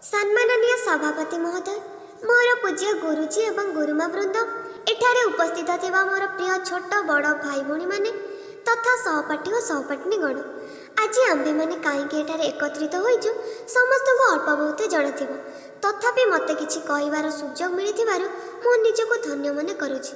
ସମ୍ମାନନୀୟ ସଭାପତି ମହୋଦୟ, ମୋର ପୂଜ୍ୟ ଗୁରୁଜୀ ଏବଂ ଗୁରୁମା ବୃନ୍ଦ, ଏଠାରେ ଉପସ୍ଥିତ ଥିବା ମୋର ପ୍ରିୟ ଛୋଟ ବଡ଼ ଭାଇ ଭଉଣୀମାନେ ତଥା ସହପାଠୀ ଓ ସହପାଠିନୀଗଣ, ଆଜି ଆମ୍ଭେମାନେ କାହିଁକି ଏଠାରେ ଏକତ୍ରିତ ହୋଇଛୁ ସମସ୍ତଙ୍କୁ ଅଳ୍ପ ବହୁତ ଜଣାଥିବ। ତଥାପି ମୋତେ କିଛି କହିବାର ସୁଯୋଗ ମିଳିଥିବାରୁ ମୁଁ ନିଜକୁ ଧନ୍ୟ ମନେ କରୁଛି।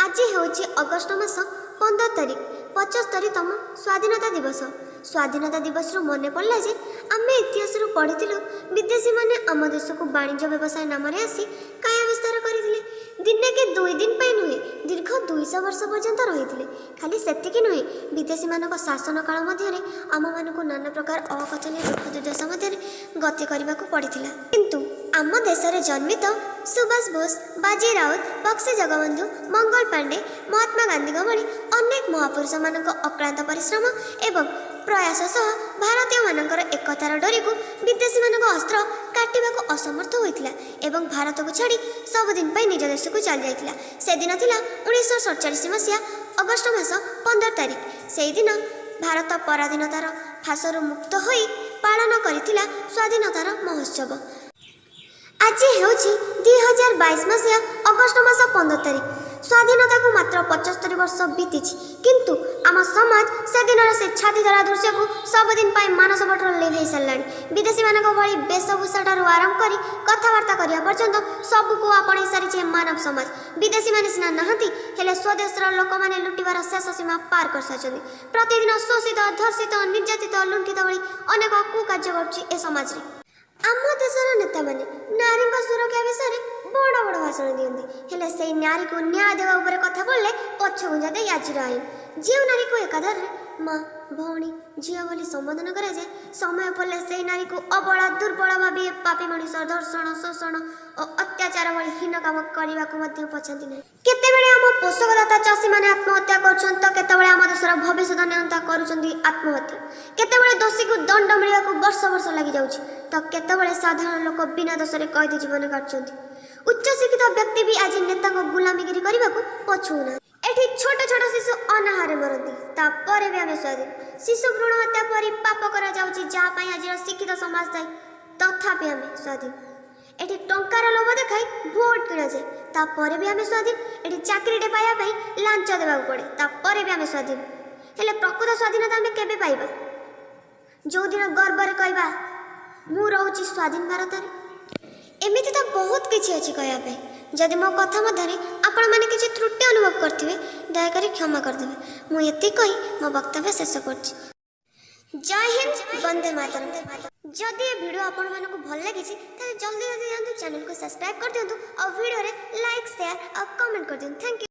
ଆଜି ହେଉଛି ଅଗଷ୍ଟ ମାସ 15 ତାରିଖ, 75ତମ ସ୍ୱାଧୀନତା ଦିବସ। ସ୍ୱାଧୀନତା ଦିବସରୁ ମନେ ପଡ଼ିଲା ଯେ ଆମେ ଇତିହାସରୁ ପଢ଼ିଥିଲୁ, ବିଦେଶୀମାନେ ଆମ ଦେଶକୁ ବାଣିଜ୍ୟ ବ୍ୟବସାୟ ନାମରେ ଆସି କାୟା ବିସ୍ତାର କରିଥିଲେ। ଦିନେ କି ଦୁଇ ଦିନ ପାଇଁ ନୁହେଁ, ଦୀର୍ଘ 200 ବର୍ଷ ପର୍ଯ୍ୟନ୍ତ ରହିଥିଲେ। ଖାଲି ସେତିକି ନୁହେଁ, ବିଦେଶୀମାନଙ୍କ ଶାସନ କାଳ ମଧ୍ୟରେ ଆମମାନଙ୍କୁ ନାନା ପ୍ରକାର ଅକଥନୀୟ ଦୁଃଖ ଦୁର୍ଦ୍ଦଶା ମଧ୍ୟରେ ଗତି କରିବାକୁ ପଡ଼ିଥିଲା। କିନ୍ତୁ ଆମ ଦେଶରେ ଜନ୍ମିତ ସୁଭାଷ ବୋଷ, ବାଜି ରାଉତ, ବକ୍ସି ଜଗବନ୍ଧୁ, ମଙ୍ଗଳ ପାଣ୍ଡେ, ମହାତ୍ମା ଗାନ୍ଧୀଙ୍କ ଭଳି ଅନେକ ମହାପୁରୁଷମାନଙ୍କ ଅକ୍ଳାନ୍ତ ପରିଶ୍ରମ ଏବଂ ପ୍ରୟାସ ସହ ଭାରତୀୟମାନଙ୍କର ଏକତାର ଡୋରିକୁ ବିଦେଶୀମାନଙ୍କ ଅସ୍ତ୍ର କାଟିବାକୁ ଅସମର୍ଥ ହୋଇଥିଲା ଏବଂ ଭାରତକୁ ଛାଡ଼ି ସବୁଦିନ ପାଇଁ ନିଜ ଦେଶକୁ ଚାଲିଯାଇଥିଲା। ସେଦିନ ଥିଲା 1947 ମସିହା ଅଗଷ୍ଟ ମାସ 15 ତାରିଖ। ସେଇଦିନ ଭାରତ ପରାଧୀନତାର ଫାଶରୁ ମୁକ୍ତ ହୋଇ ପାଳନ କରିଥିଲା ସ୍ୱାଧୀନତାର ମହୋତ୍ସବ। ଆଜି ହେଉଛି 2022 ମସିହା ଅଗଷ୍ଟ ମାସ 15 ତାରିଖ। ସ୍ୱାଧୀନତାକୁ ମାତ୍ର 75 ବର୍ଷ ବିତିଛି, କିନ୍ତୁ ଆମ ସମାଜ ସେଦିନର ସେ ଛାତିଥରା ଦୃଶ୍ୟକୁ ସବୁଦିନ ପାଇଁ ମାନସପଟରୁ ଲିଭେଇ ସାରିଲାଣି। ବିଦେଶୀମାନଙ୍କ ଭଳି ବେଶଭୂଷାଠାରୁ ଆରମ୍ଭ କରି କଥାବାର୍ତ୍ତା କରିବା ପର୍ଯ୍ୟନ୍ତ ସବୁକୁ ଆପଣେଇ ସାରିଛି ଏ ମାନବ ସମାଜ। ବିଦେଶୀମାନେ ସିନା ନାହାନ୍ତି, ହେଲେ ସ୍ୱଦେଶର ଲୋକମାନେ ଲୁଟିବାର ଶେଷ ସୀମା ପାର କରିସାରିଛନ୍ତି। ପ୍ରତିଦିନ ଶୋଷିତ, ଧର୍ଷିତ, ନିର୍ଯାତିତ, ଲୁଣ୍ଠିତ ଭଳି ଅନେକ କୁକାର୍ଯ୍ୟ ଘଟୁଛି ଏ ସମାଜରେ। ଆମ ଦେଶର ନେତାମାନେ ନାରୀଙ୍କ ସୁରକ୍ଷା ବିଷୟରେ ବଡ଼ ବଡ଼ ଭାଷଣ ଦିଅନ୍ତି, ହେଲେ ସେଇ ନାରୀକୁ ନ୍ୟାୟ ଦେବା ଉପରେ କଥା ପଡ଼ିଲେ ପଛଘୁଞ୍ଚା ଦେଇ ଆଜିର ଆଇନ। ଯେଉଁ ନାରୀକୁ ଏକାଧାରରେ ମା, ଭଉଣୀ, ଝିଅ ବୋଲି ସମ୍ବୋଧନ କରାଯାଏ, ସମୟ ପଡ଼ିଲେ ସେଇ ନାରୀକୁ ଅବଳା, ଦୁର୍ବଳ ଭାବି ଏ ପାପୀ ମଣିଷ ଧର୍ଷଣ, ଶୋଷଣ ଓ ଅତ୍ୟାଚାର ଭଳି ହୀନ କାମ କରିବାକୁ ମଧ୍ୟ ପଛାନ୍ତି ନାହିଁ। କେତେବେଳେ ଆମ ପୋଷକଦାତା ଚାଷୀମାନେ ଆତ୍ମହତ୍ୟା କରୁଛନ୍ତି ତ କେତେବେଳେ ଆମ ଦେଶର ଭବିଷ୍ୟତ ନିୟନ୍ତା କରୁଛନ୍ତି ଆତ୍ମହତ୍ୟା। କେତେବେଳେ ଦୋଷୀକୁ ଦଣ୍ଡ ମିଳିବାକୁ ବର୍ଷ ବର୍ଷ ଲାଗିଯାଉଛି ତ କେତେବେଳେ ସାଧାରଣ ଲୋକ ବିନା ଦୋଷରେ କଏଦୀ ଜୀବନ କାଟୁଛନ୍ତି। ଉଚ୍ଚଶିକ୍ଷିତ ବ୍ୟକ୍ତି ବି ଆଜି ନେତାଙ୍କ ଗୁଲାମିଗିରି କରିବାକୁ ପଛଉନାହାନ୍ତି। ଏଠି ଛୋଟ ଛୋଟ ଶିଶୁ ଅନାହାରେ ମରନ୍ତି, ତାପରେ ବି ଆମେ ସ୍ୱାଧୀନ। ଶିଶୁ ଭ୍ରୂଣ ହତ୍ୟା ପରି ପାପ କରାଯାଉଛି, ଯାହା ପାଇଁ ଆଜିର ଶିକ୍ଷିତ ସମାଜ ଦାୟୀ, ତଥାପି ଆମେ ସ୍ୱାଧୀନ। ଏଠି ଟଙ୍କାର ଲୋଭ ଦେଖାଇ ଭୋଟ କିଣାଯାଏ, ତାପରେ ବି ଆମେ ସ୍ୱାଧୀନ। ଏଠି ଚାକିରିଟେ ପାଇବା ପାଇଁ ଲାଞ୍ଚ ଦେବାକୁ ପଡ଼େ, ତାପରେ ବି ଆମେ ସ୍ୱାଧୀନ। ହେଲେ ପ୍ରକୃତ ସ୍ୱାଧୀନତା ଆମେ କେବେ ପାଇବା? ଯେଉଁଦିନ ଗର୍ବରେ କହିବା, ମୁଁ ରହୁଛି ସ୍ୱାଧୀନ ଭାରତରେ। ଏମିତି ତ ବହୁତ କିଛି ଅଛି କହିବା ପାଇଁ। ଯଦି ମୋ କଥା ମଧ୍ୟରେ ଆପଣମାନେ କିଛି ତ୍ରୁଟି ଅନୁଭବ କରିଥିବେ, ଦୟାକରି କ୍ଷମା କରିଦେବେ। ମୁଁ ଏତିକି କହି ମୋ ବକ୍ତବ୍ୟ ଶେଷ କରୁଛି। ଜୟ ହିନ୍ଦ, ବନ୍ଦେ ମାତରମ୍। ଯଦି ଏ ଭିଡ଼ିଓ ଆପଣମାନଙ୍କୁ ଭଲ ଲାଗିଛି, ତାହେଲେ ଜଲ୍ଦି ଜଲ୍ଦି ଯାଆନ୍ତୁ, ଚ୍ୟାନେଲକୁ ସବସ୍କ୍ରାଇବ୍ କରିଦିଅନ୍ତୁ ଆଉ ଭିଡ଼ିଓରେ ଲାଇକ୍, ସେୟାର ଆଉ କମେଣ୍ଟ କରିଦିଅନ୍ତୁ। Thank you.